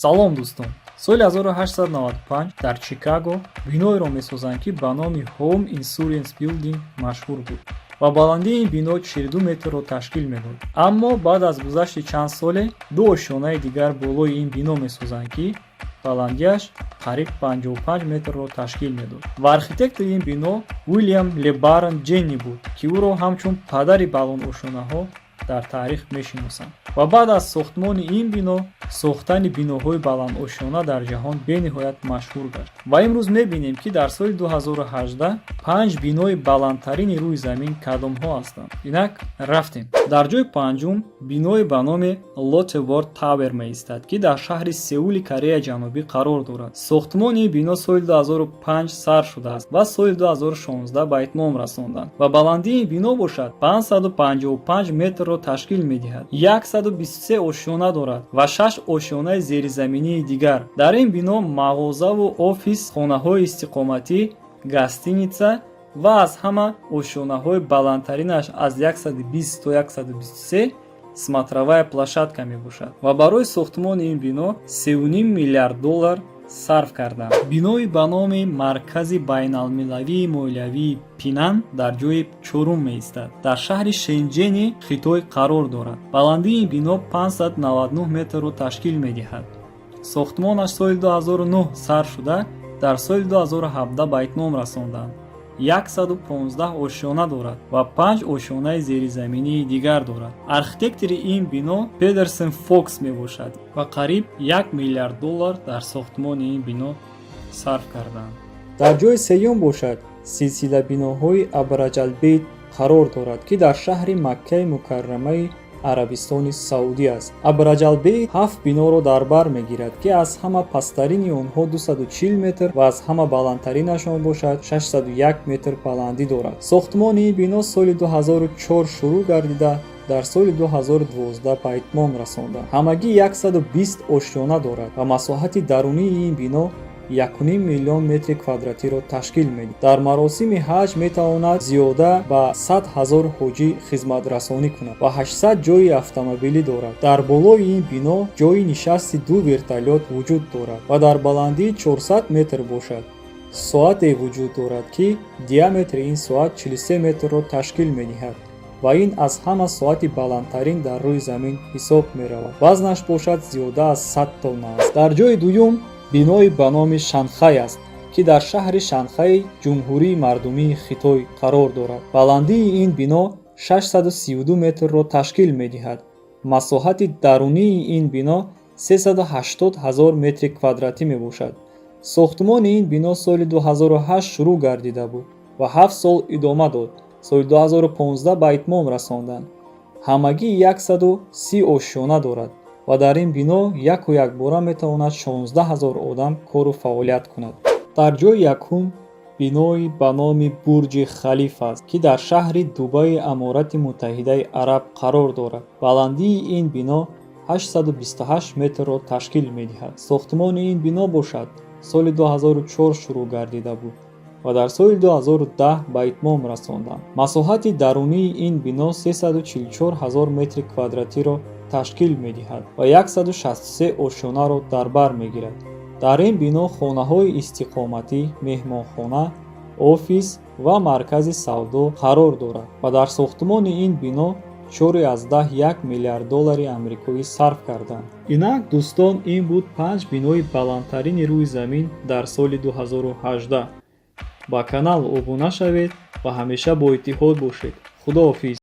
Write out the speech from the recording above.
Салом, дӯстон! Соли 1895 дар Чикаго биноеро месозанд, ки ба номи Home Insurance Building машҳур буд ва баландии ин бино 42 метрро ташкил медод. Аммо баъд аз гузашти чанд соле ду ошёнаи дигар болои ин бино месозанд, ки баландиаш қариб 55 метрро ташкил медод. Ва архитектори ин бино Уилям Лебарон Ҷенни буд, ки ӯро ҳамчун падари баландошёнаҳо дар таърих мешиносанд. Ва баъд аз сохтмони ин бино сохтани биноҳои баландошёна дар ҷаҳон бениҳоят машҳур гашт. Ва имрӯз мебинем, ки дар соли 2018 панҷ бинои баландтарини рӯи замин кадомҳо ҳастанд. Инак, рафтем. Дар ҷои панҷум биное ба номи Lotte World Tower меистад, ки дар шаҳри Сеули Кореяи Ҷанубӣ қарор дорад. Сохтмони ин бино соли 2005 сар шудааст ва соли 2016 ба итмом расонданд. Ва баландии ин бино бошад 555 метрро ташкил медиҳад, 123 ошёна дорад ва шаш ошёнаи зеризаминии дигар. Дар ин бино мағозаву офис, хонаҳои истиқоматӣ, гостиница ва аз ҳама ошёнаҳои баландтаринаш аз 120 то 123 смотровая площадка мебошад. Ва барои сохтмони ин бино 3,5 миллиард доллар сарф карданд. Бинои ба номи Маркази байналмилалии молиявии Пинан дар ҷои чорум меистад. Дар шаҳри Шенҷени Хитой қарор дорад. Баландии ин бино 599 метрро ташкил медиҳад. Сохтмонаш соли 2009 сар шуда, дар соли 2017 ба итмом расонданд. 115 ошёна дорад ва панҷ ошёнаи зеризаминии дигар дорад. Архитектори ин бино Педерсен Фокс мебошад ва қариб 1 миллиард доллар дар сохтмони ин бино сарф карданд. Дар ҷои сеюм бошад силсила биноҳои Абраҷалбейт қарор дорад, ки дар шаҳри Маккаи Мукаррамаи Арабистони Саудӣ аст. Абраҷалбейт ҳафт биноро дар бар мегирад, ки аз ҳама пасттарини онҳо 240 метр ва аз ҳама баландтаринашон бошад 601 метр баландӣ дорад. Сохтмони ин бино соли 2004 шурӯъ гардида, дар соли 2012 ба итмом расонда. Ҳамагӣ 120 ошёна дорад ва масоҳати дарунии ин бино 1,5 миллион метри квадратиро ташкил медиҳад. Дар маросими ҳаҷ метавонад зиёда ба 100 ҳазор ҳоҷӣ хизматрасонӣ кунад ва 800 ҷойи автомобилӣ дорад. Дар болои ин бино ҷойи нишасти ду вертолёт вуҷуд дорад ва дар баландии 400 метр бошад соате вуҷуд дорад, ки диаметри ин соат 43 метрро ташкил медиҳад ва ин аз ҳама соати баландтарин дар рӯи замин ҳисоб меравад. Вазнаш бошад зиёда аз 100 тонна аст. Дар ҷои дуюм биное ба номи Шанхай аст, ки дар шаҳри Шанхаи Ҷумҳурии Мардумии Хитой қарор дорад. Баландии ин бино 632 метрро ташкил медиҳад. Масоҳати дарунии ин бино 380 ҳазор метри квадратӣ мебошад. Сохтмони ин бино соли 2008 шурӯъ гардида буд ва 7 сол идома дод. Соли 2015 ба итмом расонданд. Ҳамагӣ 130 ошёна дорад ва дар ин бино яку якбора метавонад 16 ҳазор одам кору фаъолият кунад. Дар ҷои якум бинои ба номи Бурҷи Халиф аст, ки дар шаҳри Дубаи Аморати Муттаҳидаи Араб қарор дорад. Баландии ин бино 828 метрро ташкил медиҳад. Сохтмони ин бино бошад соли 2004 шурӯъ гардида буд ва дар соли 2010 ба итмом расонданд. Масоҳати дарунии ин бино 344 ҳазор метри квадратиро ташкил медиҳад ва 163 ошёнаро дар бар мегирад. Дар ин бино хонаҳои истиқоматӣ, меҳмонхона, офис ва маркази савдо қарор дорад ва дар сохтмони ин бино 4,1 миллиард доллари амрикоӣ сарф карданд. Инак, дӯстон, ин буд панҷ бинои баландтарини рӯи замин дар соли 2018. Ба канал обуна шавед ва ҳамеша бо иттиҳод бошед. Худоҳофиз.